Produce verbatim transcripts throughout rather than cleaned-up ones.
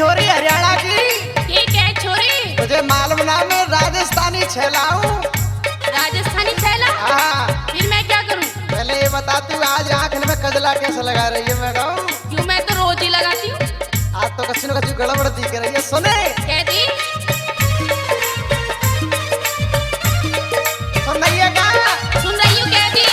छोरी हरियाणा की। ठीक है छोरी। तुझे मालूम ना मैं राजस्थानी छैला हूँ। राजस्थानी छैला? हाँ। फिर मैं क्या करूँ? पहले ये बता तू आज आँख में कजला कैसे लगा रही है मैं कहूँ? क्यों, मैं तो रोज ही लगाती हूँ। आज तो कछु न कछु गड़बड़ दिख रही है। सुने। कह दी। सुन रही है क्या? सुन रही हूँ, कह दी।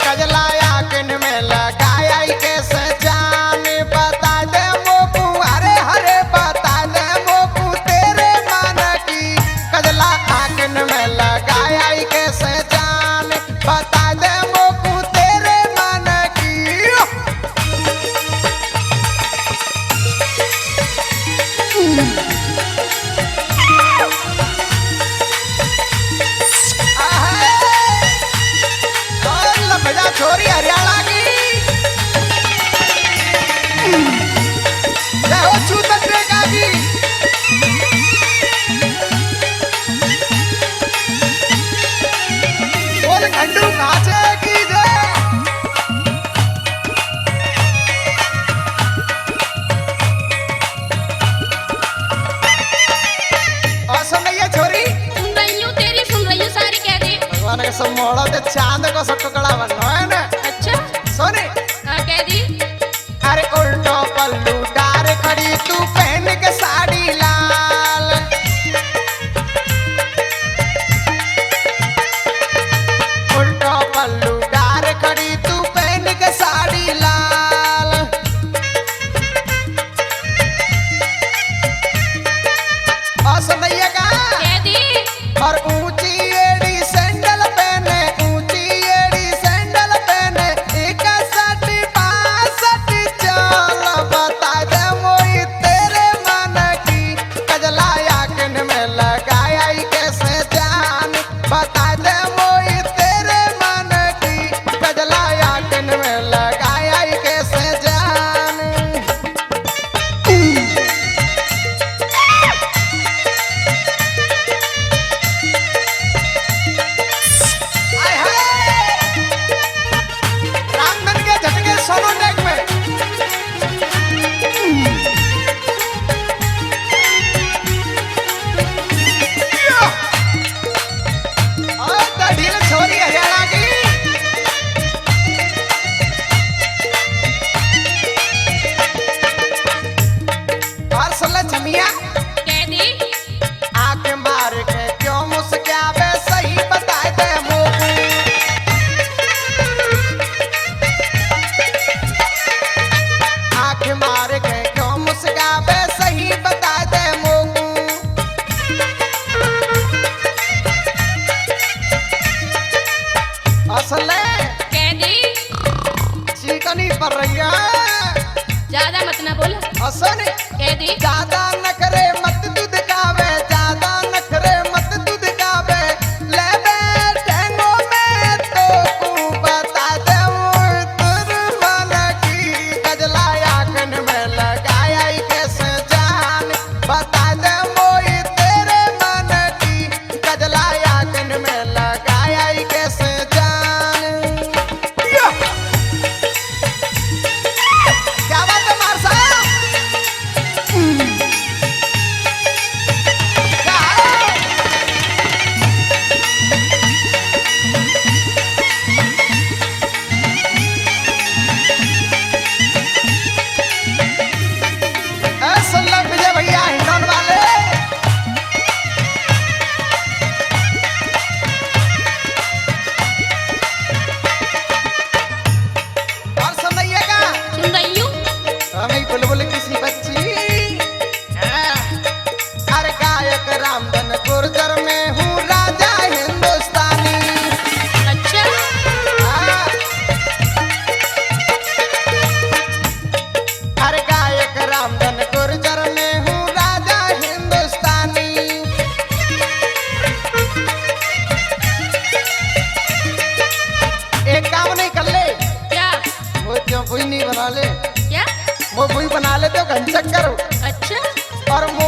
कजला आँखन में लगाया ही कैसे जान, बता दे मोकू, अरे हरे बता दे मोकू तेरे मन की। कजला आँखन में लगाया ही कैसे जान, बता दे मोकू तेरे मन की। अरे लफड़ा छोरी हरियाणा की। जय हो चूतन बेटा की। बोल घंटू नाचे की जय। और सुन रही है छोरी? सुन रही हूँ, तेरी सुन रही हूँ, सारी कह दी। भगवान का सब मोड़ा तो चांद को सब टुकड़ा बनना है ना। अच्छा। सोनी। हाँ, कह दी। अरे उल्टो पल्लू डार खड़ी तू पहन के साड़ी लाल। उल्टो पल्लू डार खड़ी तू पहन के साड़ी लाल। और सुन रही है क्या? कह दी। और ऊंची एड़ी सैंडल पहने, ऊंची एड़ी सैंडल पहने, इकसठ बासठ चाल बता दे मोई तेरे मन की। कजला आँखन में लगाया ही कैसे जान, बता दे मोई तेरे मन की। कजला आँखन में लगाया ही कैसे जान। हाय, हाय। रामधन के झटके सोनू टेक में। और तो ढील छोरी हरियाणा की। और सुन ले छमिया। कह दी। आंख मार के क्यों मुस्कावे सही बताए दे मोकू। आंख मार के क्यों मुस्कावे सही बताए दे मोकू। असले। कह दी। चीकनी पर रही है। ज्यादा मत ना बोल। असले। कह दी। ज्यादा नखरे मत तू दिखावे, ज्यादा नखरे मत तू दिखावे। ले बे टेंगो में तो कू बता दे वो तुर मन की। कजला आंखन में लगाया ही कैसे जान, बता दे मोई तेरे मन की। कजला आंखन में लगाया ही कैसे जान। या! क्या बात है मार साहब? क्या? ए, सुन लो विजय भैया, हिंडौन वाले। और सुन रही है क्या? सुन रही हूँ। हमें बुलबुल किसी बच्ची। हाँ। अरे गायक रामधन गुर्जर में हूँ राजा हिंदुस्तानी। अच्छा। हाँ। अरे गायक रामधन गुर्जर में हूँ राजा हिंदुस्तानी। एक काम नहीं कर ले। क्या? वो क्यों बुई नहीं बना ले? क्या? वो बुई बना ले तो घन चक्कर हो। अच्छा। और वो